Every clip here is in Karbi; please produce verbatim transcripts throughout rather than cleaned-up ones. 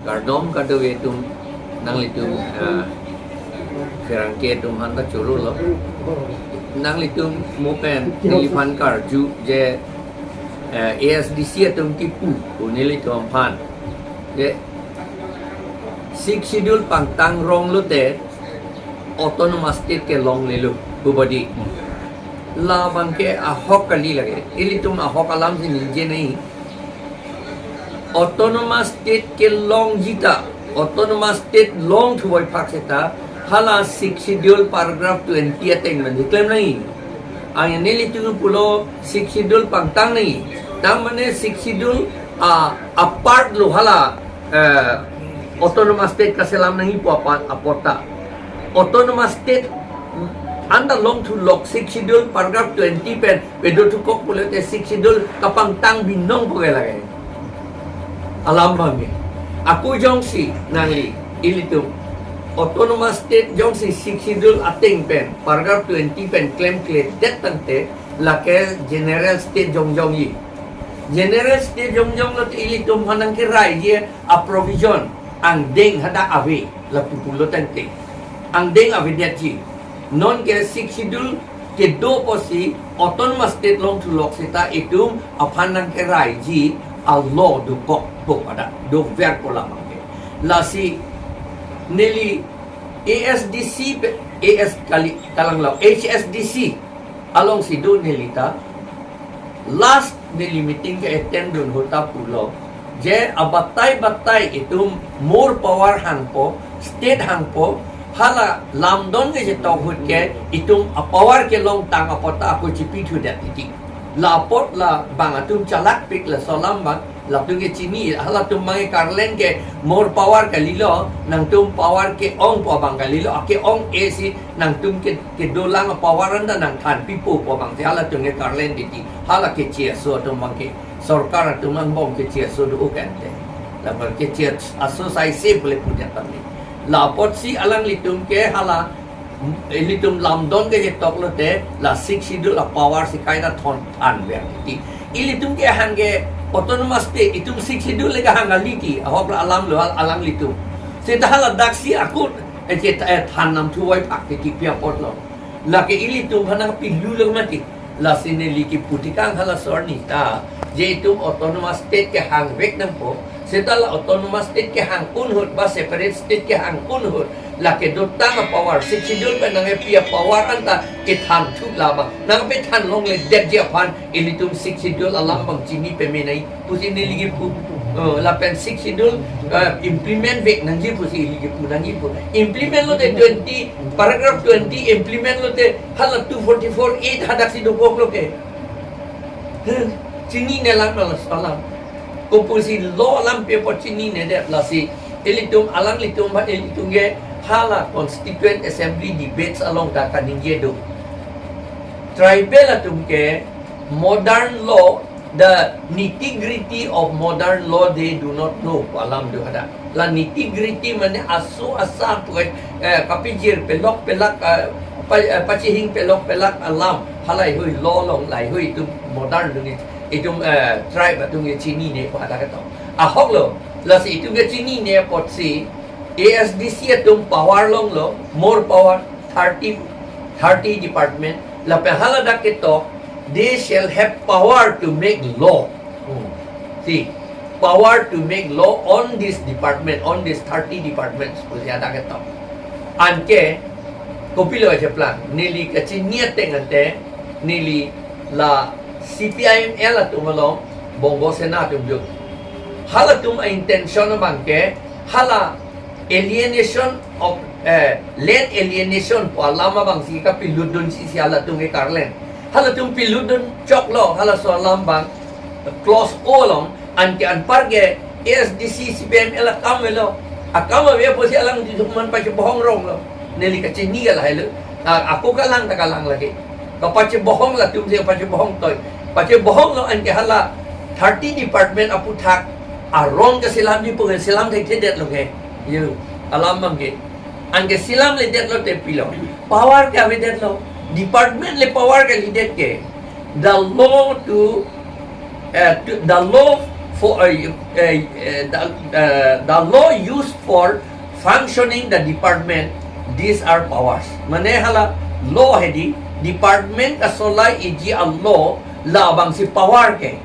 Kardom kadokave atum, nanglitum, ah, pherangke atum aphan ta chorolo. Nanglitum mo pen neliphan karju je, eh, A S D C atum kipu, pu nelitum aphan. Je Sixth Schedule pangtang rong lote Autonomous State kelonglelo, pu bodi. Labang ke ahok kali lake. Ilitum ahok alam si ningje nai. Autonomous State kelongji ta, Autonomous State longthu avoiphak seta, hala Sixth Schedule paragraph twenty ateng pen si klem nai. Ang nelitum pulo Sixth Schedule pangtang nai. Tang mane Sixth Schedule a, apart lo hala, eh, Autonomous State kaselam nangji pu apot, apot ta. Autonomous State anta longthu lok Sixth Schedule paragraph twenty pen, pedo thukok pulote Sixth Schedule kapangtang binong pu ke lake. Alam abang ke. Ako jongsi nangli, ilitum Autonomous State jongsi Sixth Schedule ateng pen, paragraph twenty pen klemkledet tangte, lake General State jongjongji. General State jongjong lote ilitum aphan nangkeraiji a provision angdeng hadak ave, lapu pulo tangte. Angdeng avedetji. Non ke Sixth Schedule kedo apotsi Autonomous State longthu lok seta itum aphan nangkeraiji a law dokok, dokok hadak, dover pu labang ke. Lasi neli A S D C pe, A S kali, kalang lo, H S D C alongsi do neli ta. Last neli meeting ke-attend dun ahut ta pulo, je abatai batai itum more power hangpo, state hangpo, hala lamdon kechetok ahut ke itum a power kelongtang apot ta ako chipithudet titi. La apot labang atum chalakpik, laso alam abang, latum ke chini, halatum abang ke karlen ke more power kalilo, nangtum power ke-ong pu abang kalilo, ake-ong-e si nangtum ke, kedolang a power anta nangthanpipo pu abang si halatum ke karlen titi, hala kechi aso atum abang ke, sorkar atum angbong kechi aso do-o kan te. Labang kechi aso saise pule punya tami. La apotsi alanglitum ke hala, ilitum lamdon kechetok lote, la Sixth Schedule a power si kaita thon thanver titi. Ilitum kehang ke Autonomous State, itum Sixth Schedule le kehang kali ti, ahok la alam lo hal alanglitum. Seta hala daksi ako, eh, che, eh, than namthu avoiphak titi pi apot lo. Lake ilitum aphan nangpilu lo mati. Lasi neli kipu tekang hala arni ta, je itum Autonomous State kehangvek nangpo, seta la Autonomous State kehang un ahut, ba separate state kehang un ahut, lake dotang a power, Sixth Schedule pen nangkepi a power anta kethan thu labang, nangpethan longledetji aphan, ilitum Sixth Schedule alam abang chini peme nai pusi neli kipu. Oh, lapen Sixth Schedule, eh, implement vek nangji pusi ili kipu nangji pu. Implement lote twenty, paragraph twenty implement lote hala two forty-four eight hadak si dokok lo ke. Huh, chinine lang laso alam. Kopusi law alam pi apot chininedet, lasi ilitum alanglitum ba ilitum ke hala Constituent Assembly debates along ta kaningje do. Tribal atum ke modern law, the nitty-gritty of modern law they do not know pu alam do hadak. La nitty-gritty mane aso asa pu, eh, kapijir pelok pelak, eh, pa-, eh, pachihing pelok pelak alam, halai hui law along, lahai hui itum modern atum ke, itum, eh, tribe atum ke chinine pu hadak ketok. Ahok lo, lasi itum ke chinine apotsi A S D C atum power longlo, more power, thirty, thirty department, lapen hala dak ketok, they shall have power to make law. Hmm. See, power to make law on this department, on this thirty departments, pusi hadak ketok. Anke, kopilo cheplang, neli kachini ateng ante, neli la C P I M L atum along, Bongo Sena atum do. Halatum a intention abang ke, hala alienation of, eh, land alienation pu alam abang si kapilut dunsi si halatum ke karlen. Halatum pilut dun choklo, halaso alam abang, clause O along, anke anpar ke A S D C C P I M L akam avelo. Akam ave pusi alanglitum aphan pachebohong rong lo. Neli kachini ke lahai lo. Ah, ako kalang ta kalang lagi. Kapachebohong latum si pachebohong toi. Pachebohong lo anke hala thirty department aputhak aron ke selamji pu ke selam thekthedet lo ke. Yo, alam abang ke. Anke selamledet lote pilo. Power ke avedet lo. Department le power kalidet ke. The law to, eh, to, the law for uh, uh, uh, the, uh, the law used for functioning the department, these are powers. Mane hala law hedi, department kasolai eji a law, labangsi power ke.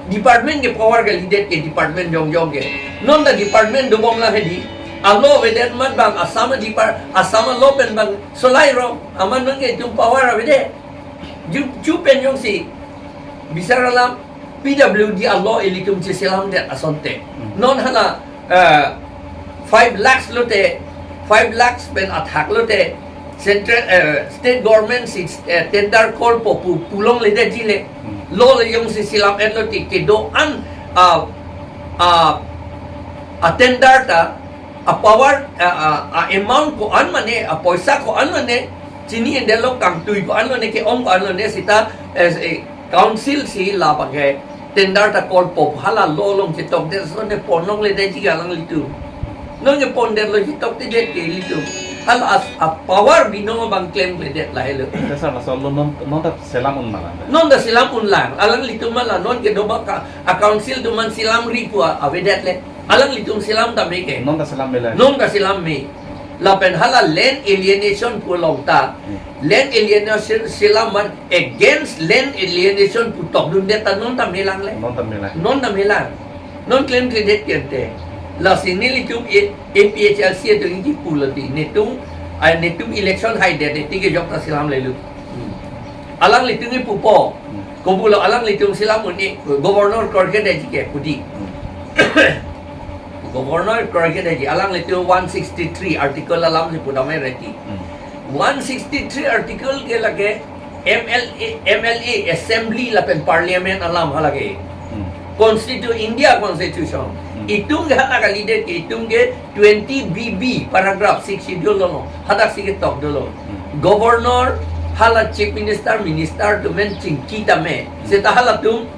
Department ke power ke, lidet ke department jongjong ke. Non ta department dobom lang hedi, a law avedet amat bang Assam a depart, Assam a law pen bang solai rong, amat bang ke itum power avedet. Ju, ju pen jongsi bisar alam, P W D a law ilitum cheselamdet asonte. Hmm. Non hala, eh, five lakhs lote, five lakhs pen athak lote, central, eh, state government si, eh, tender call po pu pulongledetji le. Hmm. Law le jongsi selam-et lote, kedo-an, ah, ah, a tender ta, a power, ah, ah, a amount ko-an mane, a poisa ko-an mane, chini endelo, kangtui ko-an mane, ke-ong ko-an mane, seta, eh, eh, council si labangke tender ta call po, hala law along chetokdet asonte ponlongledetji alanglitum. Non ke pondetlo, chetoktedet ke ilitum. Hala as, a power binong abang klemkledet lahelo. Te sir, laso law non, non ta selam un ma lang? Non ta selam un lang. Alanglitum ma la, non kedo baka, a council atum an selamri pu avedet le. Alanglitum selam tame ke. Non ta selam me lang? Non ta selam me. Lapen hala land alienation pu along ta. Hmm. Land alienation selam man against land alienation pu tokdundet ta non ta me lang le. Non ta me lang. Non ta me lang. Non klemkledet ke ante. Lasi nelitum A P H L C atum ingki pulo ti. Netum, ai netum election haidet, neti kejok ta selamlelo. Hmm. Alanglitum ipupo. Hmm. Kopulo alanglitum selam un-e, governor kroikredetji ke pu di. Hmm. Governor kroikredetji, alanglitum one sixty-three article alam si pudam-e reti. Hmm. One sixty-three article ke lake M L A, M L A, assembly lapen parliament alam halake. Hmm. Constitu-, India Constitution. Hmm. Itum ke hala kalidet ke, itum ke twenty B B paragraph six schedule lo, hadak si ketok dolo. Hmm. Governor hala chief minister, minister atum an chingki tame. Hmm. Seta halatum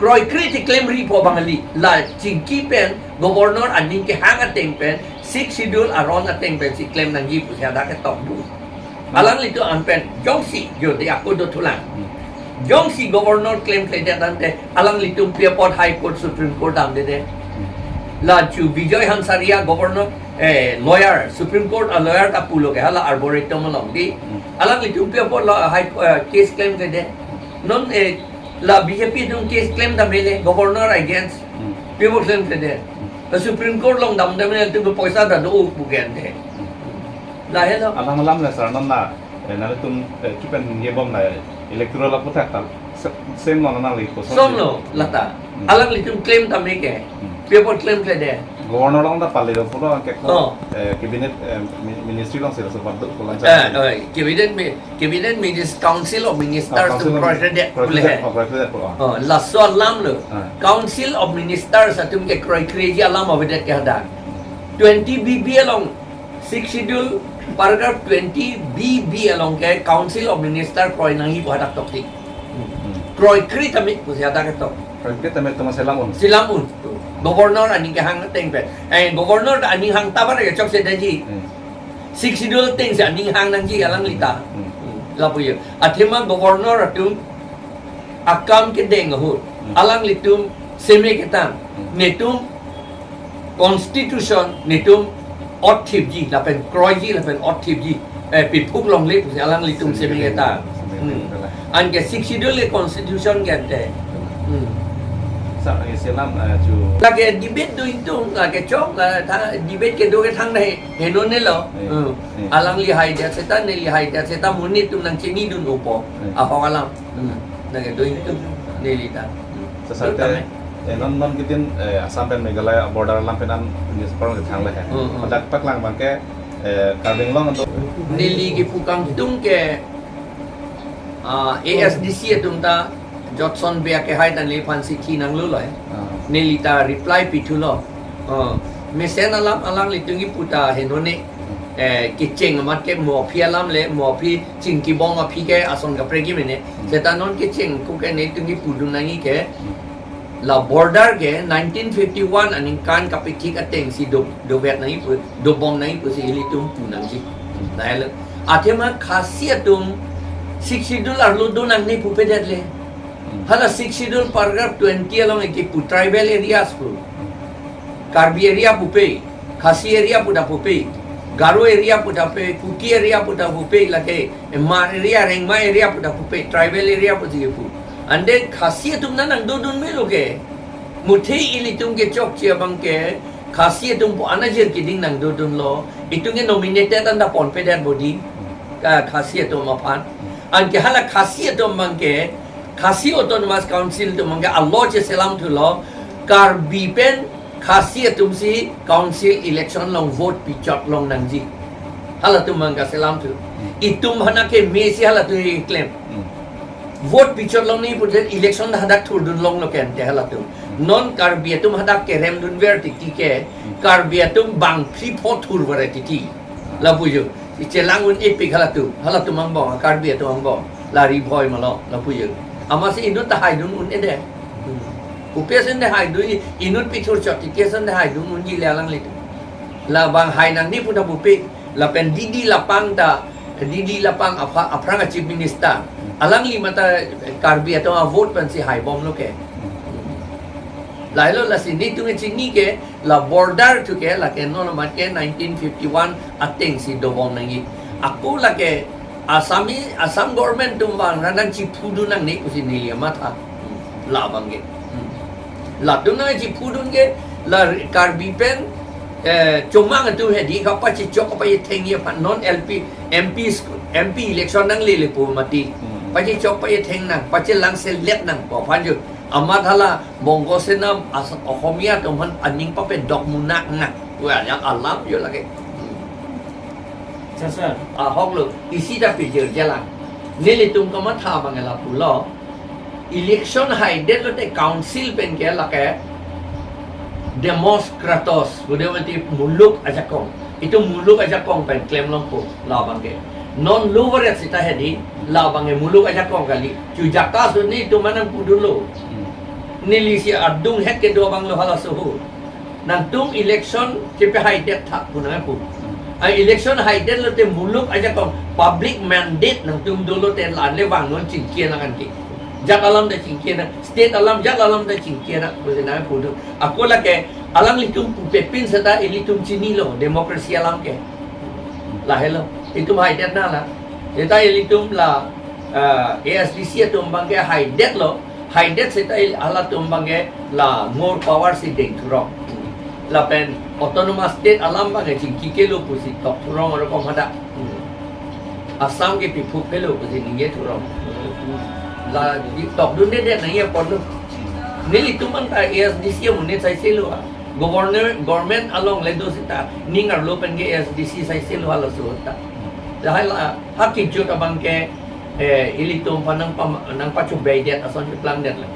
kroikre ti klemri po bang kali. La chingki pen governor aning kehang ateng pen six schedule aron ateng pensi klem nangji pusi hadak ketok do. Hmm. Alanglitum an pen jongsi, jo de ako dothulang. Hmm. Jongsi governor klemkledet tangte, alanglitum pi apot High Court, Supreme Court damdedet. Hmm. La chu Bijoy Hansaria governor, eh, lawyer, Supreme Court a lawyer ta pulo ke hala Arboretum along di. Hmm. Alanglitum pi apot la High, eh, case klemkledet. Non, eh, la B J P atum case klem tame le, governor against. Hmm. Pi apot klemkledet. Hmm. La Supreme Court along damdam le, atum poisa ta do pu gen de. Hmm. Lahelo. Alang alam le sir, non la, eh, nangtum, eh, kipen ngebom la, electoral aputhak ta, se-, same lo nangli koson. Same lo, lata. Hmm. Alanglitum klem tame ke. Hmm. Pi apot klemkledet. Governor along ta pale pulo ke ko, oh, eh, cabinet, eh, mi-, ministry along sila sepat do pulang. Eh, oi, cabinet mi-, cabinet minis-, council of ministers, ah, council atum of kroikredet, kroikredet pule he. Oh, kroikredet pulo. Oh, laso alam lo. Ah. Council of Ministers atum ke kroikreji alam avedet ke hadak. Hmm. Twenty B B along, Sixth Schedule, paragraph twenty B B along ke Council of Minister kroi nangji pu hadak toktik. Hmm. Kroikre tame pusi hadak ketok. Kroikre tame atum selam un. Selam un. Governor aning kehang ateng pen. Eh, governor ta aning hang ta bar kechokche detji. Hmm. Sixth Schedule ateng si aning hang nangji alangli ta. Hmm. Hmm. Lapu yo. Athema governor atum akam kedeng ahut. Hmm. Alanglitum seme ketang. Hmm. Netum Constitution netum otthipji, lapen kroiji, lapen otthipji. Eh, piphuk longle pusi alanglitum seme ketang. Seme ketang. Hmm. Anke Sixth Schedule le Constitution ke ante. Hmm. Sa, eh, selam, eh, chu. Lake debate do ingtung, lake chok, la tha, debate kedo kethang dai, henone lo. Eh, hmm. Eh. Alangli haidet seta, neli haidet seta, monit atum nangchinidun upo. Eh. Ahok alam. Hmm. Nangkedo ingtung neli ta. Hmm. Sasarte, tame. Eh, non, non kitin, eh, Assam pen Meghalaya border alam pen an news paron kethang le he. Hmm, hmm. Hadak paklang abang ke, eh, Karbi Anglong atum. Neli kepu kangtung ke, ah, A S D C atum ta Jotson Bey akehai ta neliphan chithi nanglo lo he. Ah. Neli ta reply pithulo. Ah, mesen alam alanglitum kipu ta henone. Eh, kecheng amat ke mo aphi alam le, mo aphi chingkibom aphi ke ason kaprek ke mene. Hmm. Seta non kecheng ko ke netum kipudun nangji ke. Hmm. La border ke nineteen fifty-one aningkan kapithik ateng si do, dovet nangji pu, dobom nangji pusi ilitum pu nangji. Hmm. Lahelo. Athema Khasi atum Sixth Schedule arlo do nangne pupedet le. Hala Sixth Schedule paragraph twenty along ekipu tribal areas pu. Karbi area pupe, Khasi area puta pupe, Garo area puta pupe, Kuki area puta pupe, lake Hmar area, Rengma area puta pupe, tribal area puta pupe. Ante Khasi atum nangdodun melo ke. Muthe ilitum kechokche abang ke Khasi atum pu anajir keding nangdodunlo. Itum ke nominated anta ponpedet bodi. Ka Khasi atum aphan. Anke hala Khasi atum abang ke Khasi Autonomous Council atum abang ke alo cheselam thulo. Karbi pen Khasi atum si council election along vote pichot long nangji. Halatum abang ke selam thu. Itum hana ke mesi halatum keklem. Hmm. Vote pichot long ni pudet election hadak thurdun longlo ke ante halatum. Non Karbi atum hadak keremdunver titi ke, Karbi atum bang phli pho thurver titi. Lapu jo. Ichelang un-epik halatum. Halatum angbong, Karbi atum angbong. La Ri Bhoi malo, lapu jo. Amatsi inut ta haidun un-e det. Pupe ason det haidun, inut pithurchot titi ason det haidun unji le alanglitum. Labang hai nangji puta pupe. Lapen didi lapang ta, didi lapang apha-, aphrang a-Chief Minister. Alangli mate Karbi atum avote pensi haibomlo ke. Lahelo, lasi netum kechini ke la border thu ke lake non amat ke nineteen fifty-one atengsi dobom nangji. Ako lake Assami, Assam government atum abang nangchiphudun nangne pusi neli amatha. Labang ke. Latum nangchiphudun ke la Karbi pen, eh, chomang atum hedi kapachechok kapachethengji aphan non L P, M P school, M P election nanglele pu mati. Hmm. Pachechok pachetheng nang, pachelang selet nang pu aphan jo. Amat hala Bongo Sena as Ohomia atum aphan aning papedok munak nang. Wah, yang alam jo lake. Sir, sir. Ahok lo, isi ta pijir jalan. Nelitum kamatha abang ke lapulo. Election haidet lote council pen ke lake Demos Kratos, udah mati muluk ajakong. Itum muluk ajakong pen klem longpo, labang ke. Non lo varet sita hedi, labang ke muluk ajakong kali. Chu jaka suni itum manang pudunlo. Hmm. Neli si adung het kedo abang lo halaso ho. Nangtum election chepahaidet tha pu nangpu. A election haidet lote muluk ajakong public mandate nangtum dolo te la le vangnon chingki nang anke. Jat alam ta chingki nang, state alam, jat alam ta chingki nang, pusi nangpu do. Ako lake alanglitum pupepin seta ilitum chinilo, democracy alam ke. Lahelo, itum haidet nang la. Seta ilitum la, ah, A S D C atum abang ke haidetlo, haidet seta il halatum abang ke la more power si deng thurong. Lapen autonomous state alam abang ke chingki kelo pusi tok thurong aro kom hadak. Assam ke piphuk kelo pusi ningje thurong. La di tokdunde det nangji apotlo. Nelitum anta A S D C amonit saiselo a. Governor, government along le do seta ning arlo pen ke A S D C saiselo halaso ta. Lahai la ha kijut abang ke, eh, ilitum aphan nangpam-, nangpachobei det ason keplang det le.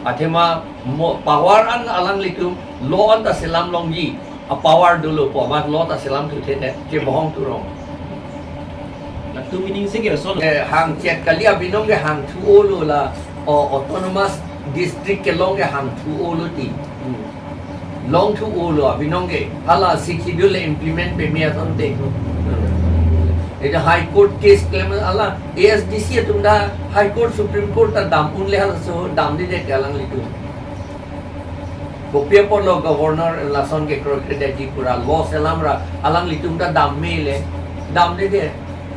Athema mo power an alanglitum lo anta selam longji, a power dolo pu amat lo ta selam thuthe det, chebohong thurong. Latum meaning se ke son. Eh, hangchet kali abinong ke hangthu-olo la, o, autonomous district kelong ke hangthu-olo ti. Hmm. Longthu-olo abinong ke. Hala Sixth Schedule le implement peme asonte. Ita High Court case klem ala A S D C atum ta High Court, Supreme Court ta dam unle halaso damde det alanglitum. Kopi apotlo governor lason ke kroikre detji pura lo selam ra alanglitum ta dam mele. Damde det.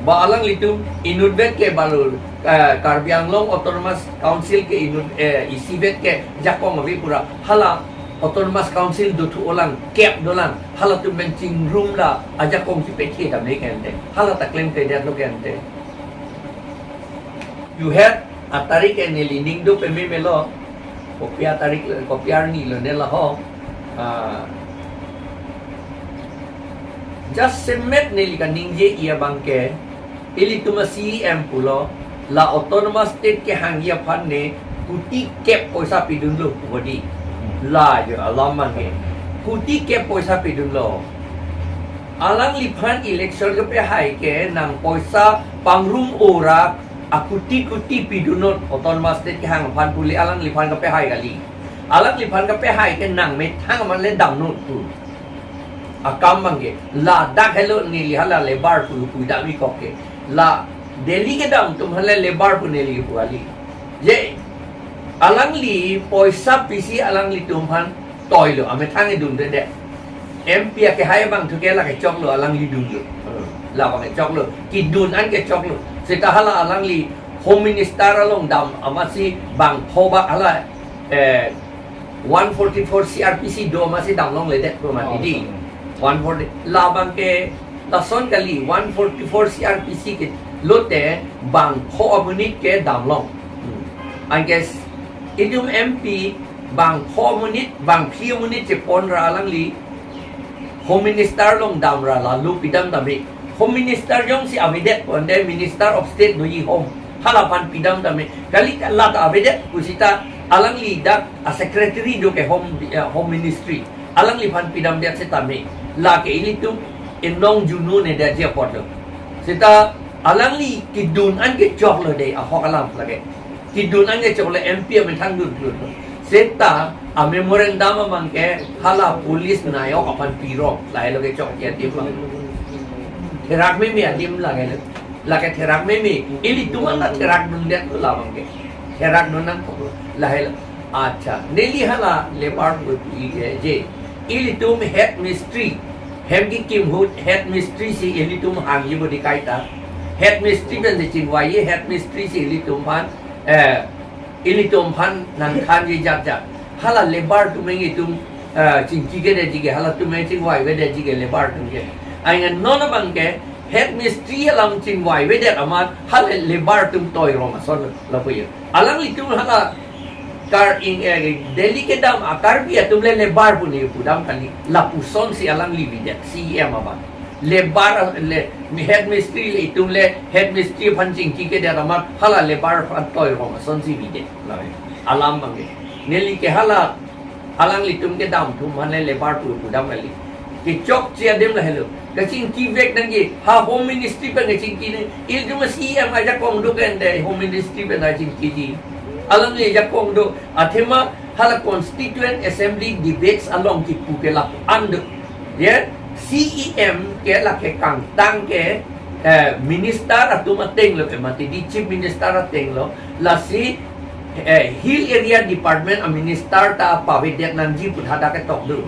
Ba alanglitum inutvet ke balu, eh, Karbi Anglong Autonomous Council ke inut, eh, isivet ke jakong ave pura. Hala Autonomous Council dothu-olang, kep dolang, halatum pen chingrum la ajakong chipekhe damle ke ante. Hala ta klemkledetlo ke ante. You had atarik ke neli ning do peme melo. Kopi atarik, kopi arni lo ne laho. Ah, just semet neli kaningje-i abang ke. Ilitum a-C E M pulo, la autonomous state kehangji aphan ne kuti kep poisa pidunlo pu bodi. La jo alam abang ke. Kuti kep poisa pidunlo. Alangliphan election kepehai ke nang poisa pangrum ora akuti kuti pidunnon autonomous state kehang aphan pule alangliphan kepehai kali. Alangliphan kepehai ke nang methang aman le damnon pu. Akam abang ke, ladak helo neli hala labour pu pu dam-ikok ke. La Delhi kedam atum hala labour pu neli pu kali. Je, Alangli poisa pisi alanglitum aphan toilo, amethang edunde de. M P akehai abang thu ke lake choklo, alangli dunlo. Labang ke choklo, kidun an ke choklo. Seta hala alangli Home Minister along dam amatsi bangpho ba hala, eh, one forty-four C R P C do amatsi damlongledet pu mati di. One forty, labang ke lason kali, one forty-four C R P C ke lote bangpho amonit ke damlong. Anke s-, itum M P bangpho amonit, bangphli amonit chepon ra alangli Home Minister along damra lalu pidam tame. Home Minister jongsi avedet ponte Minister of State doji Home, hala aphan pidam tame. Kali lata avedet pusita alangli dak a secretary do ke Home, eh, Home Ministry, alangliphan pidamdet setame. Lake ilitum enong junu ne dia ji apotlo. Seta alangli kidun an ke choklo de, ahok alam lake. Kidun an ke choklo, M P amethang dun dun. Seta a memorandum abang ke hala police nayok aphan pirong, lahelo ke chokche adim abang. Therak meme adim lake le. Lake therak meme, ilitum an ta therak dundet labang ke. Therak dun nangkok, lahelo. Acha, neli hala labour pu-, pu-, i-, eh, je. Ilitum head mistri, hem kekim ahut head mistri si ilitum hangji bodi kaita. Head mistri pen si chingvai, head mistri si ilitum aphan, eh, ilitum aphan nangthanji jat jat. Hala labour atum eng itum, eh, chingki kedetji ke, hala atum eng chingvaivedetji ke labour atum ke. Anke non abang ke head mistri alam chingvaivedet amat hala labour atum toirong ason lapu ye. Alanglitum hala Kar-ing, eh, Delhi kedam a Karbi atum le labour pu ne pudam kali, lapuson si alangli bidet, C E M abang. Labour, le, head mistri le itum le head mistri aphan chingki kedet amat hala labour aphan toirong asonsi bidet. Alam abang ke. Neli ke hala, alanglitum kedam atum aphan le labour pu pudam kali. Kechokche adim lahelo. Kachingkivek nangji, ha Home Ministry pen kachingki ne, ilitum C E M ajakong do ke ante Home Ministry pen kachingkiji. Alangli ajakong do, athema hala Constituent Assembly debates along kipu ke lapu-an do. Ye, C E M ke lake kangtang ke, eh, minister atum ateng lo, eh, mati di Chief Minister ateng lo, lasi, eh, Hill Area Department a minister ta pavedet nangji pu hadak ketok do.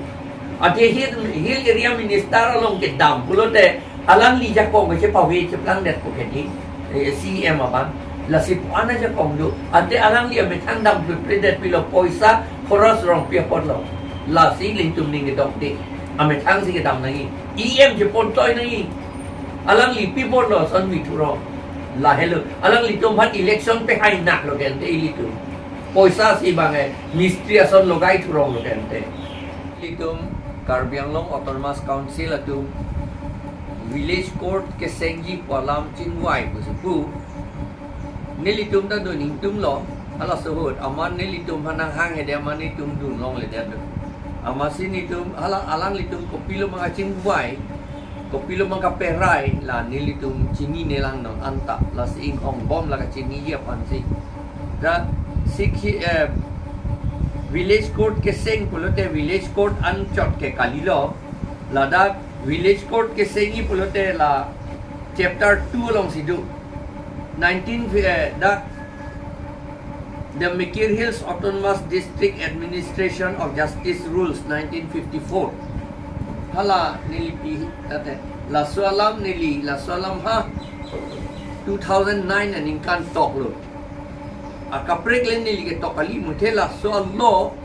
Athe Hill, Hill Area Minister along kedam pulote alangli ajakong kachepave cheplangdet pu ke di, eh, C E M abang. Lasi pu-an ajakong do. Ante alangli amethang damplutpledet pilo, poisa khoros rong pi apotlo. Lasi ilitum ning kedok de. Amethang si kedam nangji. E M chepontoi nangji. Alangli pi ponlo ason mi thurong. Lahelo. Alanglitum aphan election pehai naklo ke ante ilitum. Poisa si bang, eh, mistri ason logai thurong lo ke ante. Ilitum Karbi Anglong Autonomous Council atum village court kesengji pu alam chingvai pusi pu. Nelitum ta dun ingtung lo, halaso ahut, amat nelitum aphan nanghanghe de, amat nelitum dunlongledet do. Amatsi nelitum, hala alanglitum kopilo ma kachingvai, kopilo ma kaperai, la nelitum chinine lang non anta, lasi inghongbom la kachiniji aphansi. Dak sikhi, eh, village court keseng pulote village court anchot ke kalilo, ladak village court kesengji pulote la chapter two alongsi do. Nineteen, eh, dak The Mikir Hills Autonomous District Administration of Justice Rules nineteen fifty-four. Hala neli pi, tate, laso alam neli, laso alam ha two thousand nine aningkan toklo. Akaprek le neli ketok kali, muthe laso alo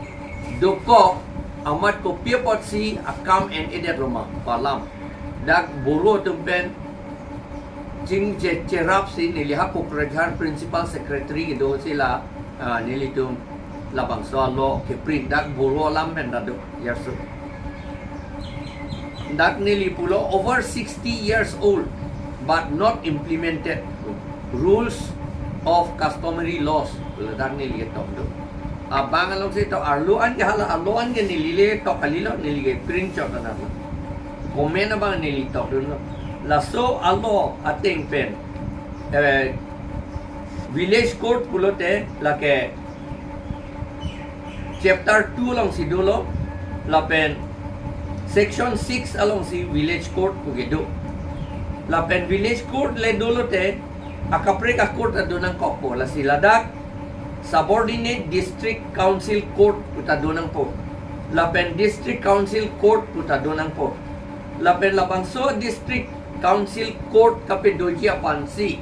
dokok amat kopi apotsi akam en-edet lo ma pu alam. Dak Boro atum pen chingje cherapsi neli ha Kokrajhar Principal Secretary kedosi la, ah, nelitum labangso alo keprint, dak Boro alam pen ta do, yarsu. Dak neli pulo over sixty years old but not implemented rules of customary laws. Pulo dak neli ketok do. Abang alongsi tok, arlo an ke hala alo an ke neli le tok kalilo, neli keprint chot anarlo. Comment abang neli tokdunlo. Laso alo ateng pen, eh, village court pulote lake chapter two alongsi dolo, lapen section six alongsi village court pu kedo. Lapen village court le dolote akaprek a-court ta do nangkokpo, lasi ladak Subordinate District Council Court pu ta do nangpo. Lapen District Council Court pu ta do nangpo. Lapen labangso District Council Court kapedoji aphansi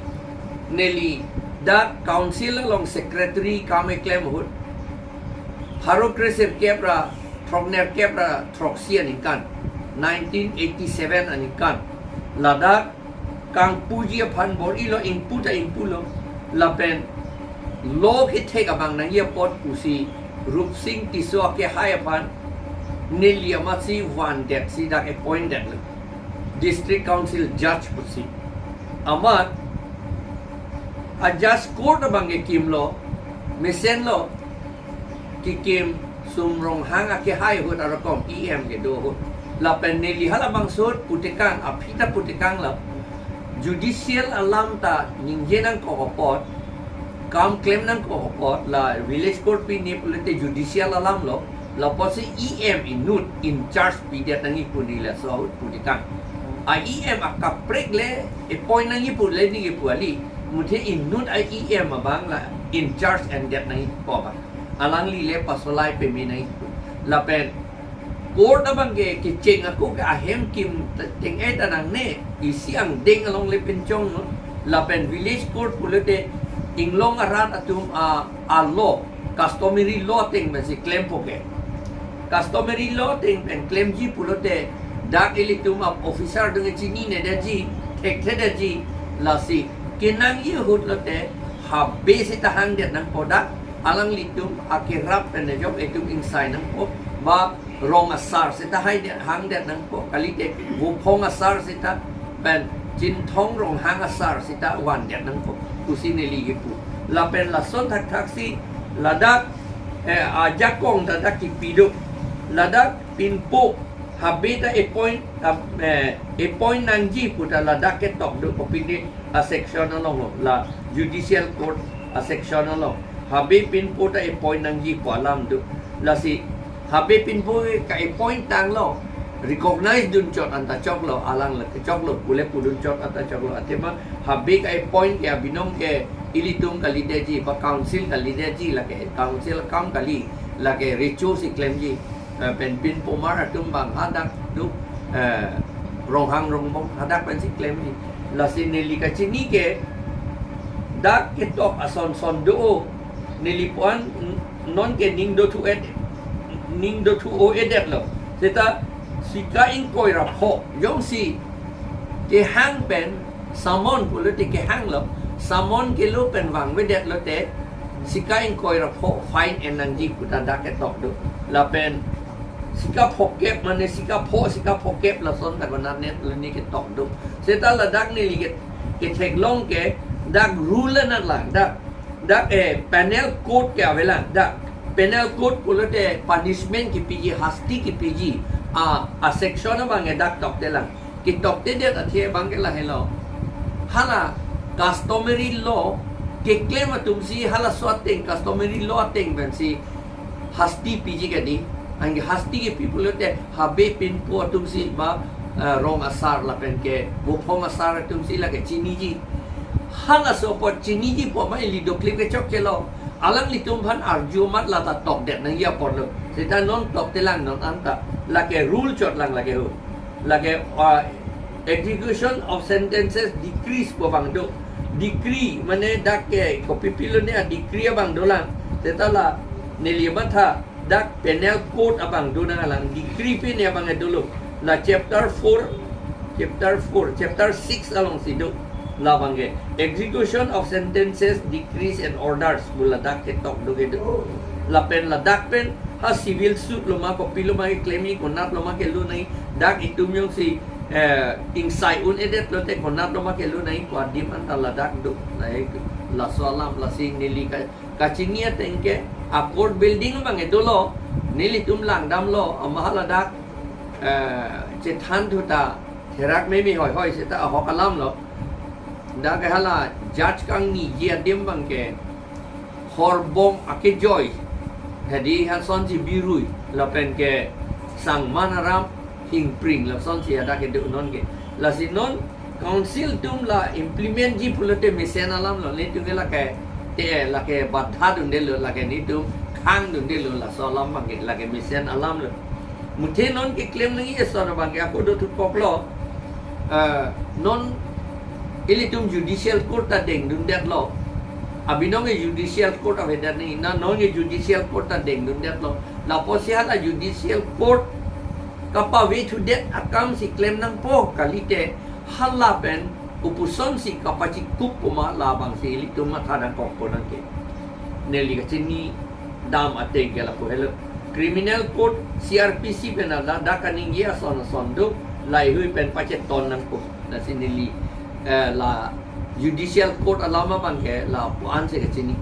neli dak council along secretary kam keklem ahut pharo kresirkep ra throknerkep ra throksi aningkan, nineteen eighty-seven aningkan, ladak kangpuji aphan bor-ilo, ingpu ta ingpulo. Lapen law kethek abang nangji apot pusi Rupsing Tisso akehai aphan neli amatsi vandetsi dak appoint detlo District Council Judge pusi. Amat a judge court abang kekimlo, mesenlo, kekim Sum Ronghang akehai ahut arokom E M kedo ahut. Lapen neli halabangso ahut putekang, aphi ta putekanglo, judicial alam ta ningje nangkok apot, kam klem nangkok apot, la village court pine pulote judicial alamlo, lapotsi E M inut in charge pidet nangji pu neli laso ahut putekang. A E M akaprek le appoint nangji pu le neli pu kali, muthe inut a E M abang la in charge endet nangji pu abang. Alangli le pasolai peme nangji pu. Lapen court abang ke kecheng ako ke ahem kim teng-e ta nangne, isi angdeng along le pinchonglo. Lapen village court pulote inglong arat atum a, a law, customary law ateng pensi klempo ke. Customary law ateng pen klemji pulote dak ilitum a officer dung chinine detji, thekthe detji, lasi kenangji ahut lote habe seta hangdet nangpo dak, alanglitum akerap pen ajok itum ingsai nangpo, ba rong asar seta haidet hangdet nangpo, kalite Vophong asar seta pen Chinthong Ronghang asar seta vandet nangpo pusi neli kipu. Lapen lason thakthaksi ladak, eh, ajakong ta dak kipi do. Ladak pinpo habe ta appoint, ah, eh, appoint nangji pu ta ladak ketok do, kopine a section along lo, la judicial court a section along. Habe pinpo ta appoint nangji pu alam do. Lasi habe pinpo ka-appoint tanglo, recognize dunchot anta choklo, alang le choklo, pule pudunchot anta choklo. Athema habe ka-appoint ke abinong ke ilitum kalidetji, ba council kalidetji, lake council akam kali, lake recho si klemji, eh, pen pinpo mar atum abang hadak do, eh, Ronghang Rongbong hadak pensi klemji. Lasi neli kachini ke dak ketok ason son do, neli puan non ke ning dothu-et, ning dothu-o-edetlo. Seta sika ingkoi ra pho jongsi kehang pen summon pulote kehanglo, summon kelo pen vangvedet lote sika ingkoi ra pho fine en nangji pu ta dak ketok do. Lapen sika phokep, mane sika pho, sika phokep lason ta konatne luni ketok do. Seta ladak neli ke, ketheklong ke dak rule anat lang, dak, dak, eh, penal code ke avelang, dak penal code pulote punishment kipiji, hasti kipiji a, a section abang ke dak toktelang. Ketoktedet athe abang ke lahelo. Hala customary law keklem atumsi halaso ateng, customary law ateng pensi hasti piji kadi. Anke hasti kepi pulote habe pinpo atumsi ba, eh, rong asar lapen ke Vophong asar atumsi lake chiniji. Halaso apot chiniji pu ma ili doklip kechokchelo. Alanglitum aphan arju amat lata tokdet nangji apotlo. Seta non toktelang non anta. Lake rule chotlang lake ho. Lake, ah, execution of sentences decrees pu abang do. Decree mane dak ke kopi pilone a decree abang dolang. Seta la neli matha dak penal code abang do nanglang, decree pine abang dolo. La chapter four, chapter four, chapter six alongsi do. Labang ke execution of sentences, decrees and orders pu ladak ketok do kedo. Lapen ladak pen ha civil suit lo ma, kopilo ma keklemji, konat lo ma kelo nangji, dak itum jongsi, eh, ingsai un-edet lote konat lo ma kelo nangji pu adim anta ladak do. Lahei laso alam, lasi neli ka, kachini ateng ke a court building abang dolo, nelitum langdamlo, ama haladak, eh, chethan thu ta therak meme hoihoi seta ahok alamlo. Dak ke hala judge kangniji adim abang ke Horbong Akejoi, hadi hasonsi birui, lapen ke Sangman Aram Hingpring, lasonsi hadak kedo non ke. Lasi non council atum la implement ji pulote mesen alamlo, netum ke lake Te lake badha dundelo, lake nelitum khang dundelo, laso alam abangke lake mesen alamlo. Muthe non keklem nangji ason abangke ako do thupoklo. Eh, non ilitum judicial court ta dengdundetlo. Abinong ke judicial court avedet nangji, na non ke judicial court ta dengdundetlo. Lapusi hala judicial court kapavethudet akam si klem nangpo, kalite hala pen opusonsi kapachikup puma labangsi ilitum matha nangkokpo nangke. Neli kachini dam ateng ke lapu helo. Criminal code, C R P C pen ada, dak kaningje ason ason do, laheihui pen pacheton nangpo. Lasi neli, eh, la judicial court alam abangke lapu-an si kachini.